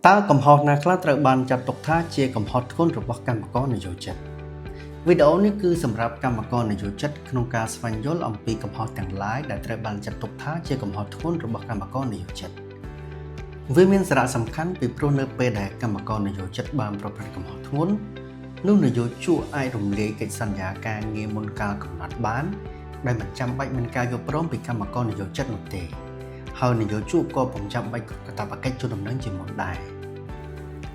តើកំហុសណាខ្លះត្រូវបានចាត់ទុកថាជាកំហុសធ្ងន់របស់កម្មករនិយោជិតវីដេអូនេះគឺសម្រាប់កម្មករនិយោជិតក្នុងការស្វែងយល់អំពីកំហុសទាំងឡាយដែលត្រូវបានចាត់ទុកថាជាកំហុសធ្ងន់របស់កម្មករនិយោជិតវាមានសារៈសំខាន់ពីព្រោះនៅពេលដែលកម្មករនិយោជិតបានប្រព្រឹត្តកំហុសធ្ងន់នោះនិយោជកអាចរំលាយកិច្ចសន្យាការងារមុនកាលកំណត់បានដោយមិនចាំបាច់មានការយល់ព្រមពីកម្មករនិយោជិតនោះទេហើយនិយោជកក៏ពុំចាំបាច់គ្រប់កាតព្វកិច្ចជូនដំណឹងជាមុនដែរ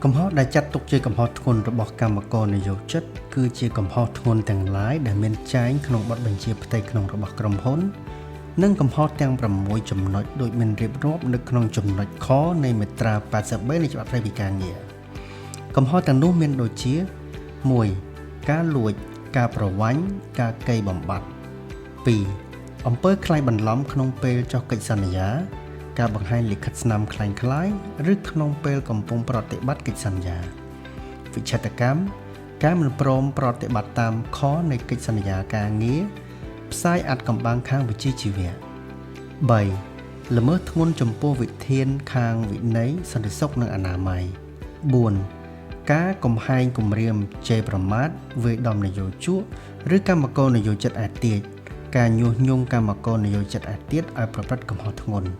កំហុសដែលចាត់ទុកជាកំហុសធ្ងន់របស់កម្មករនិយោជិតគឺជាកំហុសធ្ងន់ទាំងឡាយដែលមានចែងក្នុងបទបញ្ជាផ្ទៃក្នុងរបស់ក្រុមហ៊ុន និងកំហុសទាំង6ចំណុចដូចមានរៀបរាប់នៅក្នុងចំណុចខនៃមាត្រា83នៃច្បាប់ស្តីពីការងារកំហុសទាំងនោះមានដូចជា1ការលួចការប្រវាញ់ការកេយបំបត្តិ2អំពើក្លែងបន្លំក្នុងពេលចុះកិច្ចសន្យា ការបង្ហាញលិខិតស្នាមក្លែងក្លាយឬក្នុងពេលកំពុងប្រតិបត្តិកិច្ចសន្យាវិច្ឆេទកម្មការមិនព្រមប្រតិបត្តិតាមខនៃកិច្ចសន្យាការងារផ្សាយអាថ៌កំបាំងខាងវិជ្ជាជីវៈ3ល្មើសធ្ងន់ចំពោះវិធានខាងវិន័យសន្តិសុខនិងអនាម័យ4ការកំហែងគំរាមជេរប្រមាថវាយដំនយោជកឬកម្មករនយោជិតឯទៀតការញុះញង់កម្មករនយោជិតឯទៀតឲ្យប្រព្រឹត្តកំហុសធ្ងន់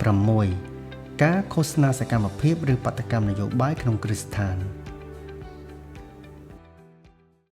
6ការឃោសនាសកម្មភាពឬបាតុកម្មនយោបាយក្នុងគ្រឹះស្ថាន